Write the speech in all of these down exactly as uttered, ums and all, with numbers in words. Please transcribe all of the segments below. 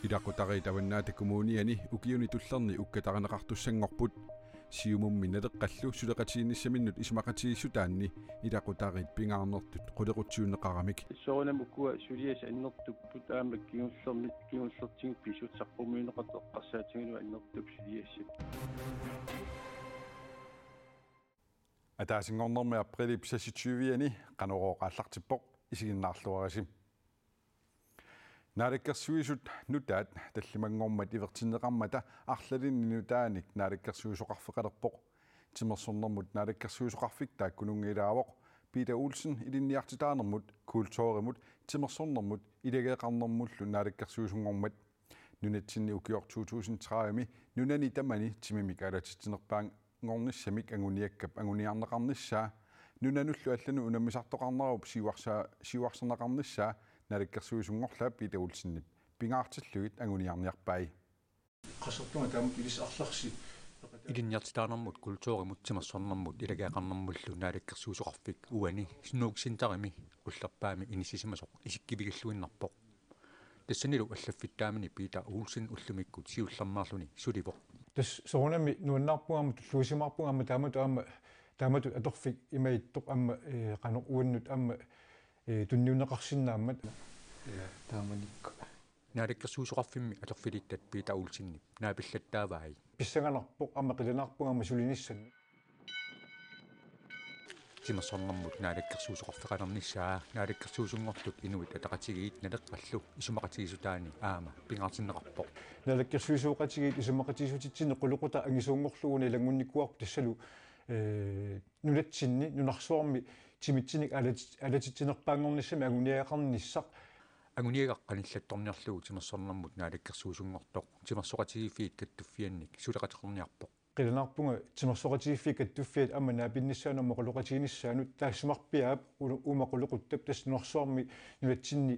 Ilaqutariit Avannaata Kommuniani ukiuni tullerni ukkatarineqartussanngorput. Siumummi Naleqqallu suleqatigiinnissaminnut isumaqatigiissutaanni ilaqutariit pingaarnertut qulequtsiunneqaramik. Soorunami ukua suliassat annertupput aamma kingullermi, kingullertigut pisut saqqummiunneqartut eqqarsaatigalugu annertupput suliassat. Ataasinngornermi aprilip seksogtyve-ani Qanorooq aallartippoq, isiginnaarluarisi. Naalakkersuisut nutaat tallimanngormat ivertinneqarmata arlalinni nutaanik naalakkersuisoqarfeqalerpoq. Timersornermut naalakkersuisoqarfik taakkununnga ilaavoq Peter Olsen ilinniartitaanermut, kulturimut, timersornermut ilageeqarnermullu naalakkersuisunngormat. Nunatsinni ukioq to tusind tredive-mi nunani tamani timimik aalatitsinerpaanngornissamik anguniakkap anguniarneqarnissaa, nunanullu allanut unammisartoqarnerup siuarsa-, siuarsarneqarnissaa naalakkersuisunngorlaap Peter Olsenip pingaartillugit anguniarniarpai. Qassertunga taamatut ilissi arlallit. Ilinniartitaanermut, kulturimut, timersornermut ilageeqarnermullu naalakkersuisoqarfik uani Nuuk Centerimi qullerpaami inissisimasoq isikkivigilluinnarpoq. Tassanilu allaffittaamini Peter Olsen ullumikkut siullermeerluni sulivoq. Tassa soorunami nuannaarpunga aamma tulluusimaarpunga aamma taamatut aamma taamatut atorfik imaattoq aamma, eh, qanoq uannut aamma, eh, tunniunneqarsinnaammat. Ja, taamanikkut. Naalakkersuisoqarfimmi atorfilittat Peter Olsenip naapillattaavai. Pissanganarpoq aamma qilanaarpunga aamma sulinissannut. Timersornermut naalakkersuisoqarfeqalernissaa naalakkersuisunngortut Inuit Ataqatigiit Naleqqallu isumaqatigiissutaanni aamma pingaartinneqarpoq. Naalakkersuisooqatigiit isumaqatigiissutitsinni qulequtaq angisuunngorlugu una ilanngunnikuuarput tassalu, eh, nunatsinni nunarsuarmi timitsinik aalati-, aalatitsinerpaanngornissamik anguniagaqarnissaq. Anguniagaq qanillattorniarlugu timersornermut naalakkersuisunngortoq Timersoqatigiiffiit Kattuffiannik suleqateqarniarpoq. Qilanaarpunga Timersoqatigiiffiit Kattuffiat aamma naapinnissaanut aamma oqaloqatiginissaanut, taassumarpiaap u-, uuma qulequttap tassa nunarsuarmi nunatsinni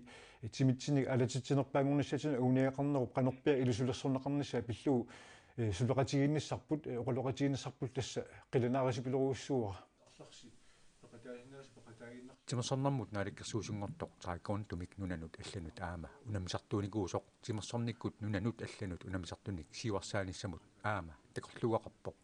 timitsinnik aalatitsinerpaanngornissatsinnut anguniagaqarnerup qanorpiaq ilusilersorneqarnissaa pillugu, eh, suleqatigiinnissarput, eh, oqaloqatigiinnissarput tassa qilanaarusupilorujussuuara. Timersornermut naalakkersuisunngortoq taekwondo-mik nunanut allanut aamma unammisartuunikuusoq timersornikkut nunanut allanut unammisartunik siuarsaanissamut aamma takorluugaqarpoq.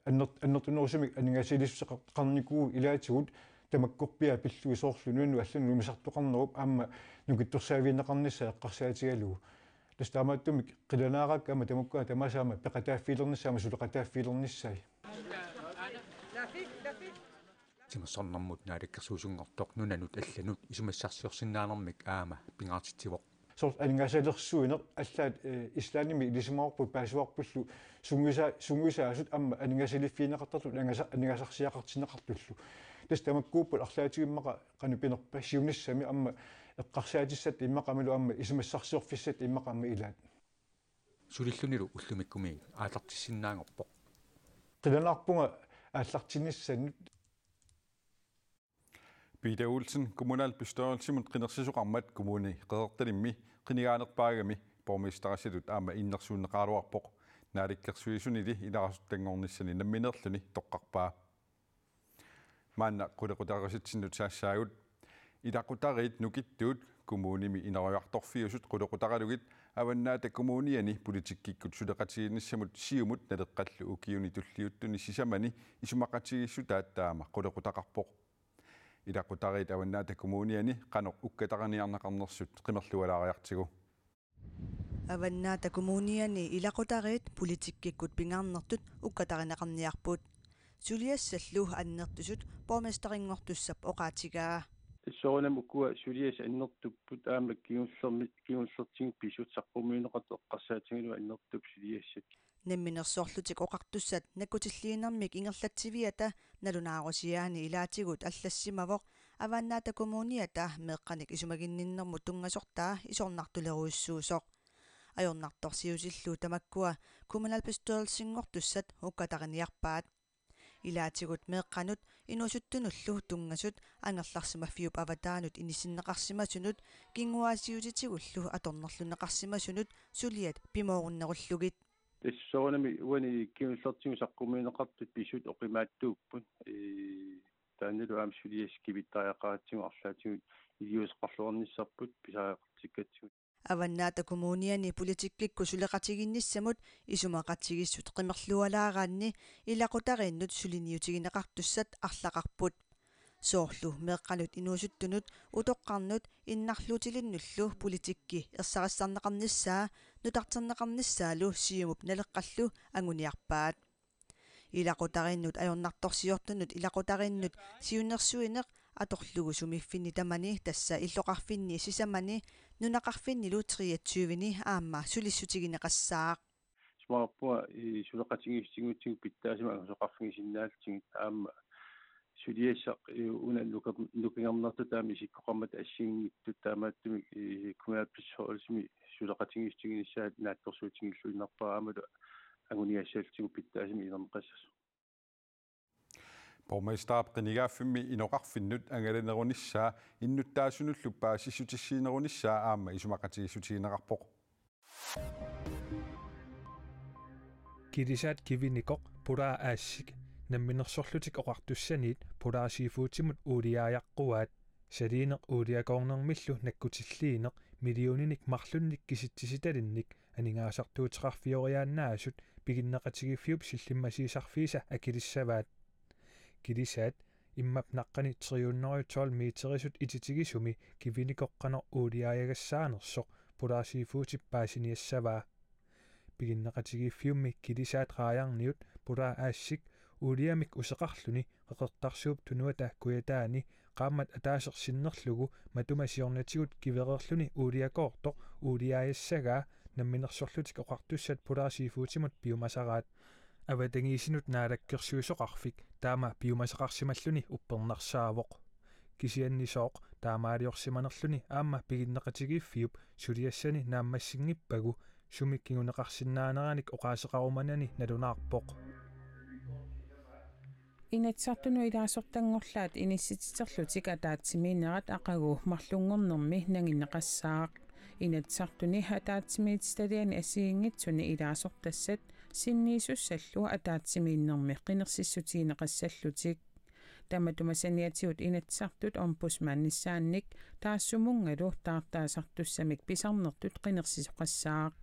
Anner-, annertunerusumik aningaasaliissuteqarnikuuvoq ilaatigut tamakkorpiaat pillugit soorlu nunanut allanut unammisartoqarnerup aamma nukittorsaavigineqarnissaa eqqarsaatigalugu. Tassa taamaattumik qilanaaraakka aamma tamakkua tamaasa aamma peqataaffigilernissaat aamma suleqataaffigilernissaat. Timersornermut naalakkersuisunngortoq nunanut allanut isumassarsiorsinnaanermik aamma pingaartitsivoq. Soorlu aningaasalersuineq allaat, eh, Islandimi ilisimavarput paasivarpullu sungiusa-, sungiusaasut aamma aningaasaliiffigineqartartut aningasa-, aningaasarsiaqartinneqartullu. Tassa tamakkuupput arlaatigut immaqa qanoq pinerpa siunissami aamma eqqarsaatissatta immaqa aammalu aamma isumassarsiorfissatta immaqa aamma ilaat. Sulillunilu ullumikkumiit aallartissinnaanngorpoq. Qilanaarpunga aallartinnissannut. Peter Olsen kommunalbestyrelsimut qinersisoqarmat Kommune Qeqertalimmi qinigaanerpaagami borgmesterisatut aamma innersuunneqaraluarpoq. Naalakkersuisunili ilarasuttanngornissani nammineerluni toqqarpaa. Maanna qulequtaqarusitsinnut saassaagut. Ilaqutariit nukittuut kommunimi ineriartorfiusut qulequtaralugit Avannaata Kommuniani politikkikkut suleqatigiinnissamut Siumut Naleqqallu ukiuni tulliuttuni sisamani isumaqatigiissutaat taama qulequtaqarpoq. Ilaqutariit Avannaata Kommuniani qanoq ukkatariniarneqarnersut qimerlualaariartigu. Avannaata Kommuniani ilaqutariit politikkikkut pingaarnertut ukkatarineqarniarput. Suliassallu annertusut borgmesterinngortussap oqaatigaa. Soorunami ukua suliassat annertupput aamma kingullermi, kingullertigut pisut saqqummiunneqartut eqqarsaatigalugu annertupput suliassat. Namminersorlutik Oqartussat nakkutilliinermik ingerlatsiviata nalunaarusiaani ilaatigut allassimavoq Avannaata Kommuniata meeqqanik isumaginninnermut tunngasortaa isornartulerujussuusoq. Ajornartorsiutillu tamakkua kommunalbestyrelsinngortussat ukkatariniarpaat. Ilaatigut meeqqanut inuusuttunullu tunngasut angerlarsimaffiup avataanut inissinneqarsimasunut kinguaassiuutitigullu atornerlunneqarsimasunut suliat pimoorunnerullugit. Tassa soorunami uani kingullertigut saqqummiunneqartut pisut oqimaattuupput. Ee, taannalu aamma suliassat kivittariaqaratsigu arlaatigut iliuuseqarluarnissarput pisariaqartikkatsigu. Avannaata Kommuniani politikkikkut suleqatigiinnissamut isumaqatigiissut qimerlualaaraanni ilaqutariinnut suliniutigineqartussat arlaqarput. Soorlu meeqqanut inuusuttunut utoqqarnut innarluutilinnullu politikki ersarissarneqarnissaa nutarterneqarnissaalu Siumup Naleqqallu anguniarpaat. Ilaqutariinnut ajornartorsiortunut ilaqutariinnut siunnersuineq atorlugu sumiiffinni tamani, tassa illoqarfinni sisamani nunaqarfinnilu treogtyveni aamma sulissutigineqassaaq. Isumaqarpunga suleqatigiissutiginnitsinni pitsaasumik angusoqarfigisinnaallutigit aamma suliassaq una nuka-, nukannernertut taama isikkoqarmat assigiinngitsut taamaattumik kommunalbestyrelsimi suleqatigiissutiginissaat naatsorsuutiginngilluinnarpara aammalu anguniassallugu pitsaasumik inerneqassasoq. Borgmesterip qinigaaffimmi inoqarfinnut angalanerunissaa innuttaasunullu paasissutissiinerunissaa aamma isumaqatigiissutigineqarpoq. Kilisaat Kivinikoq Polar Aasiit Namminersorlutik Oqartussaniit Polar Seafoodimut uuliaajaqquaat. Saliineq uuliakoornermillu nakkutilliineq millioninik marlunnik kisitsisitalinnik aningaasartuuteqarfioriaannaasut piginneqatigiiffiup sillimmasiisarfiisa akilissavaat. Kilisaat immap naqqani tre hundrede og tolv meterisut ititigisumi Kivinikoq qanoq uuliaajagassaanersoq Polar Seafoodip paasiniassavaa. Piginneqatigiiffiummi Kilisaat Raajarniut Polar Aasiit uuliamik useqarluni Qeqertarsuup Tunuata Kujataani qaammat ataaseq sinnerlugu matuma siornatigut kivereerluni uuliakoortoq uuliaajassagaa Namminersorlutik Oqartussat Polar Seafoodimut piumasaraat. Avatangiisinut naalakkersuisoqarfik taama piumasaqarsimalluni uppernarsaavoq. Kisianni sooq taamaaliorsimanerluni aamma piginneqatigiiffiup suliassani naammassinngippagu sumi kinguneqarsinnaaneranik oqaaseqarumanani nalunaarpoq. Inatsisartunut ilaasortanngorlaat inissititerlutik ataatsimiinnerat aqagu marlunngornermi nanginneqassaaq. Inatsisartuni ataatsimiititaliani assigiinngitsuni ilaasortassat sinniisussallu ataatsimiinnermi qinersissutigineqassallutik. Tamatuma saniatigut Inatsisartut ombudsmannissaannik taassumunngalu taartaasartussamik pisarnertut qinersisoqassaaq.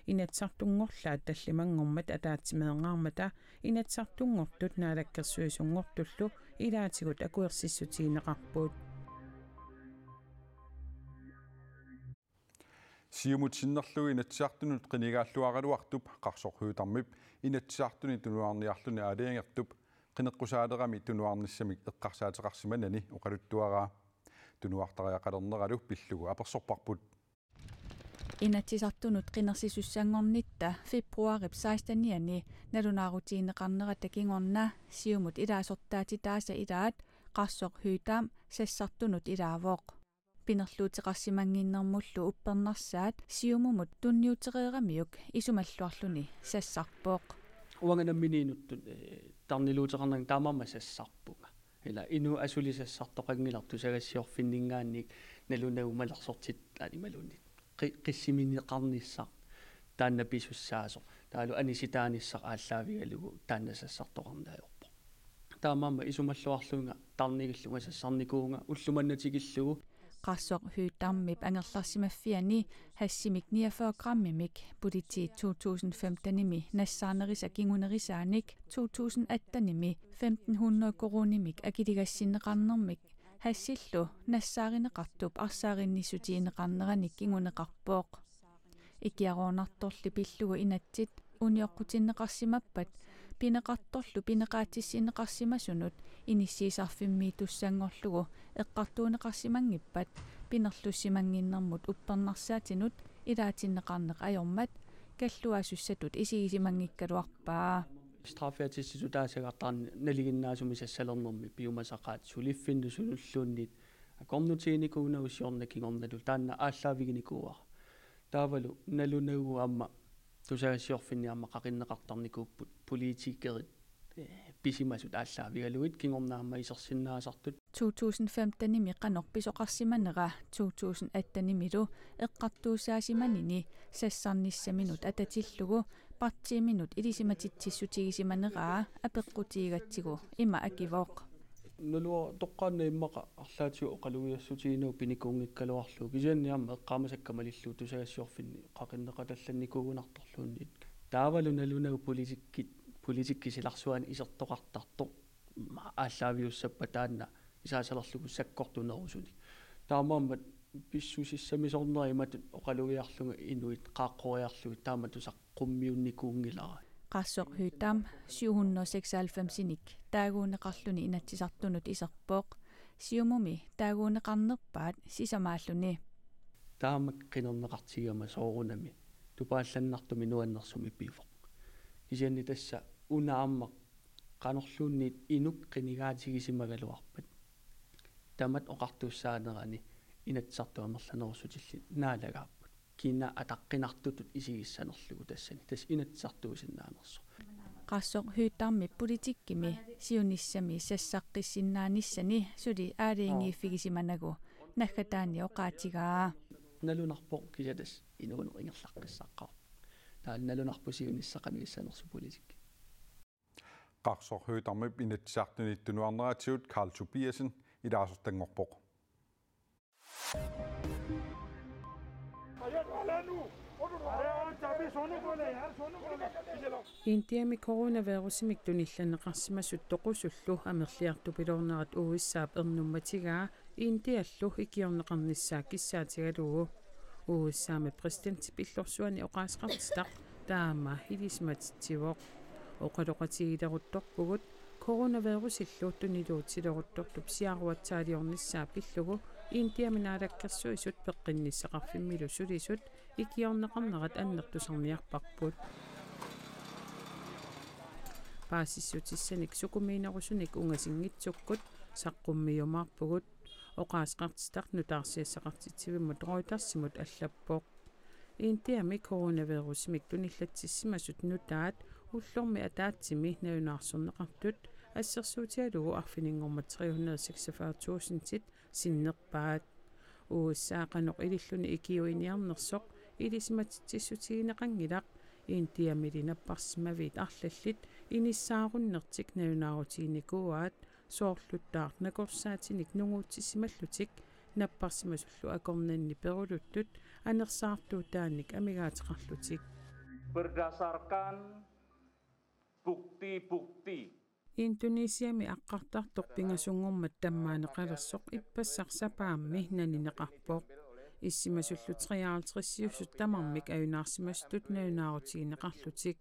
Inatsisartunngorlaat tallimanngormat ataatsimeerngaarmata Inatsisartunngortut Naalakkersuisunngortullu ilaatigut akuersissutigineqarput. Siumut sinnerlugu Inatsisartunut qinigaalluaraluartup Qaarsoq Høegh-Damip Inatsisartuni tunuarniarluni aalajangertup qineqqusaalerami tunuarnissamik eqqarsaateqarsimanani oqaluttuaraa. Tunuartariaqalerneralu pillugu apersorparput. Inatsisartunut qinersisussanngornitta februaarip sekstenianni nalunaarutigineqarnerata kingorna Siumut ilaasortaatitaasa ilaat Qaarsoq Høegh-Dam sassartunut ilaavoq. Pinerluuteqarsimannginnermullu uppernarsaat Siumumut tunniutereeramiuk isumalluarluni sassarpoq. Uanga namminiinnuttut, eh, tarniluuteqarnanga taamaammat sassarpunga. Ila inuit asuli sassartoqanngilarput tusagassiorfinninngaanniit nalunagu malersortitaaneq imaluunniit. Qi-, qissimineqarnissaq taanna pisussaasoq. Taavalu anisitaanissaq aallaavigalugu taanna sassartoqarneq ajorpoq. Taamaammat isumalluarlunga tarnigillunga sassarnikuuvunga ulloq manna tikillugu. Qaarsoq Høegh-Damip angerlarsimaffiani hashimik niogfyrre grammimik politiit to tusind femtenimi nassaarnerisa kingunerisaanik to tusind attenimi femten hundrede koruunimik akiligassinneqarnermik hashillu nassaarineqartup arsaarinnissutigineqarneranik kinguneqarpoq. Ikiaroornartorli pillugu inatsit unioqqutinneqarsimappat pineqartorlu pineqaatissinneqarsimasunut inissiisarfimmiitussanngorlugu eqqartuunneqarsimanngippat pinerlussimannginnermut uppernarsaatinut ilaatinneqarneq ajormat kalluaasussatut isigisimanngikkaluarpaa. Straffeattestitut taasagartarneq nalinginnaasumik sassalernermi piumasaqaat suliffinnut sunulluunniit akornutiginikuunagu siorna kingornalu taanna aallaaviginikuuara. Taavalu nalunagu aamma tusagassiorfinni aamma qaqinneqartarnikuupput politikerit, eh, pisimasut aallaavigalugit kingorna aamma isersinnaasartut. To tusind femtenimi qanoq pisoqarsimanera to tusind attenimilu eqqartuussaasimanini sassarnissaminut atatillugu partiiminut ilisimatitsissutigisimaneraa apeqqutigigatsigu ima akivoq. Naluara toqqaannaq immaqa arlaatigut oqalugiassutiginnagu pinikuunngikkaluarlugu, kisianni aamma eqqaamasakka malillugu tusagassiorfinni qaqinneqatallannikuugunartorluunniit. Taavalu nalunagu politikkit, politikkip silarsuani isertoqartartoq, ma-, aallaaviussappat taanna isaasalerlugu sakkortunerusunik. Taamaammat pissusissamisoornera imatut oqalugiarlunga inuit qaaqqoriarlugit taamatut saqqummiunnikuunngilara. Qarsoq Høegh-Dam syv hundrede og seksoghalvfemsinik taaguunneqarluni Inatsisartunut iserpoq. Siumumi taaguunneqarnerpaat sisamaalluni. Taamak qinerneqartigigama soorunami tupaallannartumik nuannersumik pivoq. Kisianni tassa una aamma qanorluunniit inuk qinigaatigisimagaluarpat. Tamat oqartussaanerani Inatsisartut amerlanerussutillit naalagaapput. Kina ataqqinartutut isigissanerlugu tassani. Tassa Inatsisartuusinnaanersoq. Qarsoq Høegh-Damip politikkimi siunissami sassaqqissinnaanissanni suli aalajangiiffigisimanagu naggataani oqaatigaa. Nalunarpoq kisianni tassa inuuneq ingerlaqqissaqqaarpoq. Taava nalunarpoq siunissaq qanoq issanersoq politikki. Qarsoq Høegh-Damip Inatsisartuni tunuarneratigut Karl Tobiassen ilaasortanngorpoq. Indiami coronavirusimik tunillanneqarsimasut toqusullu amerliartupiloornerat U S A-p ernummatigaa Indiallu ikiorneqarnissaa kissaatigalugu. U S A-mi præsidentip illorsuani oqaaseqartitaq taama ilisimatitsivoq. Oqaloqatigiileruttorpugut coronavirusillu tuniluutileruttortup siaruatsaaliornissaa pillugu Indiami Naalakkersuisut peqqinnissaqarfimmilu sulisut ikiorneqarnerat annertusarniarparput. Paasissutissanik sukumiinerusunik ungasinngitsukkut saqqummiumaarpugut, oqaaseqartitaq nutaarsiassaqartitsivimmut Reutersimut allappoq. Indiami coronavirusimik tunillatsissimasut nutaat ullormi ataatsimi nalunaarsorneqartut assersuutigalugu arfininngormat tre hundrede seksogfyrre tusindit sinnerpaat. U S A qanoq ililluni ikiuiniarnersoq ilisimatitsissutigineqanngilaq, Indiamili napparsimaviit arlallit inissaarunnertik nalunaarutiginikuuaat, soorluttaaq nakorsaatinik nunguutsissimallutik napparsimasullu akornanni peruluttut anersaartuutaannik amigaateqarlutik. Berdasarkan bukti-bukti. Indonesiami aqqartartoq pingasunngormat tammaaneqalersoq ippassaq sapaammi nanineqarpoq. Issimasullu treoghalvtredsiusut tamarmik ajunaarsimasutut nalunaarutigineqarlutik.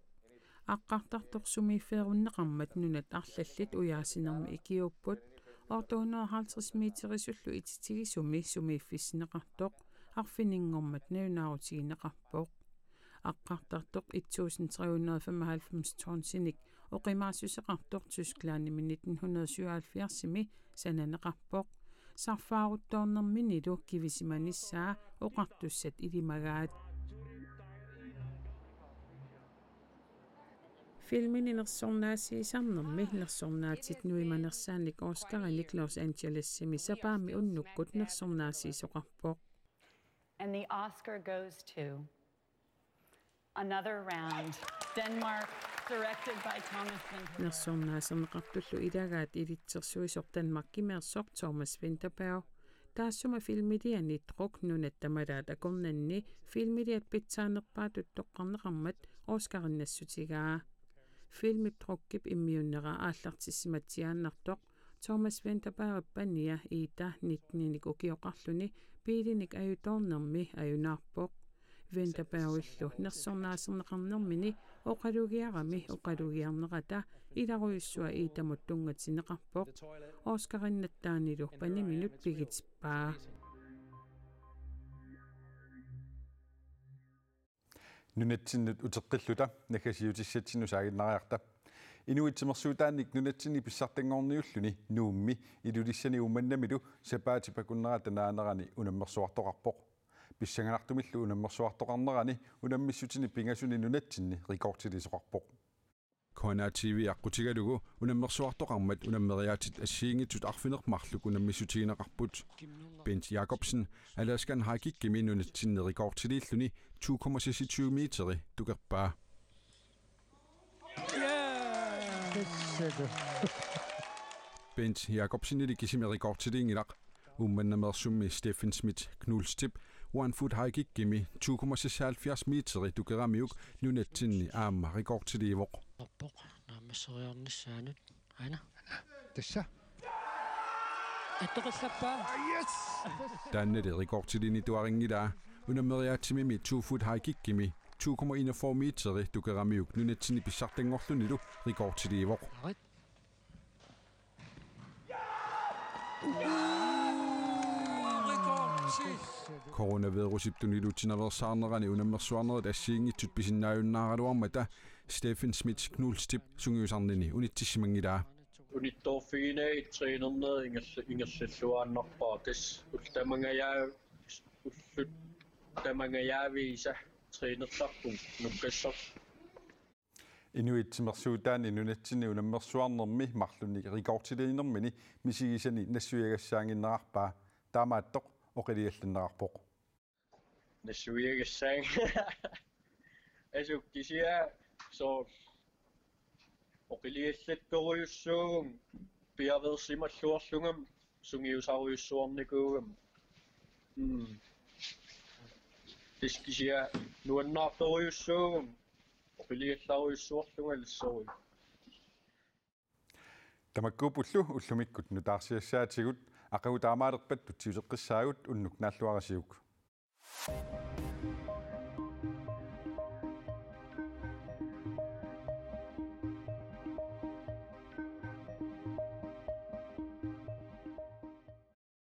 Aqqartartoq sumiiffeerunneqarmat nunat arlallit ujaasinermi ikiuupput, otte hundrede og halvtreds meterisullu ititigisumi sumiiffissinneqartoq arfininngormat nalunaarutigineqarpoq. Aqqartartoq et tusind tre hundrede femoghalvfems tonsinik oqimaassuseqartoq Tysklandimi nitten hundrede syvoghalvfjerdsimi sananeqarpoq. Sarfaaruttoornerminilu kivisimanissaa oqartussat ilimagaat. Filmini nersornaasiisarnermi nersornaatit nuimanersaannik Oscarinik Los Angelesimi sapaammi unnukkut nersornaasiisoqarpoq. And the Oscar goes to Another Round, Denmark, directed by Thomas Vinterberg. Nersornaaserneqartullu ilagaat ilitsersuisoq Danmarkimeersoq Thomas Vinterberg. Taassuma filmiliani Druk nunat tamalaat akornanni filmiliat pitsaanerpaatut toqqarneqarmat Oscarinnassutigaa. Filmip Drukip immiunnera aallartissimatsiaannartoq Thomas Vinterbergip pania Ida nitteninik ukioqarluni biilinik ajutoornermi ajunaarpoq. Vinterbergillu nersornaaserneqarnermini oqalugiarami oqalugiarnerata ilarujussuaq Idamut tunngatinneqarpoq. Oscarinnattaanilu paniminut pigitippaa. Nunatsinnut uteqqilluta naggasiutissatsinnut saaginnariarta. Inuit timersuutaannik nunatsinni pissartanngorniulluni Nuummi, Ilulissani Uummannamilu sapaatip akunnerata naanerani unammersuartoqarpoq. Pissanganartumillu unammersuartoqarnerani unammissutini pingasuni nunatsinni rekordiliisoqarpoq. K N R T V aqqutigalugu unammersuartoqarmat unammeriaatsit assigiinngitsut arfineq-marluk unammissutigineqarput. Bent Jakobsen, Alaskan High Kickimi nunatsinni rekordiliilluni to komma seksogtyve meteri tukerpaa. Bent Jakobsenili kisimi rekordiliinngilaq. Uummannammeersummi Steffen Schmidt Knudstip one foot high kickimi to komma seksoghalvfjerds meteri tukeramiuk nunatsinni aamma rekordiliivoq. Orpoq naammasseriarnissaanut aana. Tassa. Attoqallappaa. Taannali rekordiliinituarinngilaa. Unammeriaatsimimi to foot high kickimi to komma enogfyrre meteri tukeramiuk nunatsinni pissartanngorlunilu rekordiliivoq. Arit. Coronavirusip tuniluutsinaveersaarnerani unammersuarnerit assigiinngitsut pisinnaajunnaaraluarmata Steffen Schmidt Knudstip sungiusarnini unitsissimanngilaa. Unittoorfiginagit trænernerit ingerl-, ingerlalluaannarpara, tassa ullut tamangajaavisa, ullut tamangajaavisa trænertarpunga nukkassasoq. Inuit timersuutaanni nunatsinni unammersuarnermi marlunnik rekordiliinermini misigisani nassuiagassaaginnarpaa, taamaattoq oqiliallannerarpoq. Nassuiagassaanga. Asuk kisianni soorlu oqiliallattorujussuuvunga, piareersimalluarlunga sungiusarujussuarnikuugama. Mm. Tassa kisianni nuannaartorujussuuvunga, oqiliallarujussuarlunga lassorujuk. Tamakkuuppullu ullumikkut nutaarsiassaatigut, aqagu taamaalerpat tutsiuteqqissaagut, unnuk naalluarisiuk.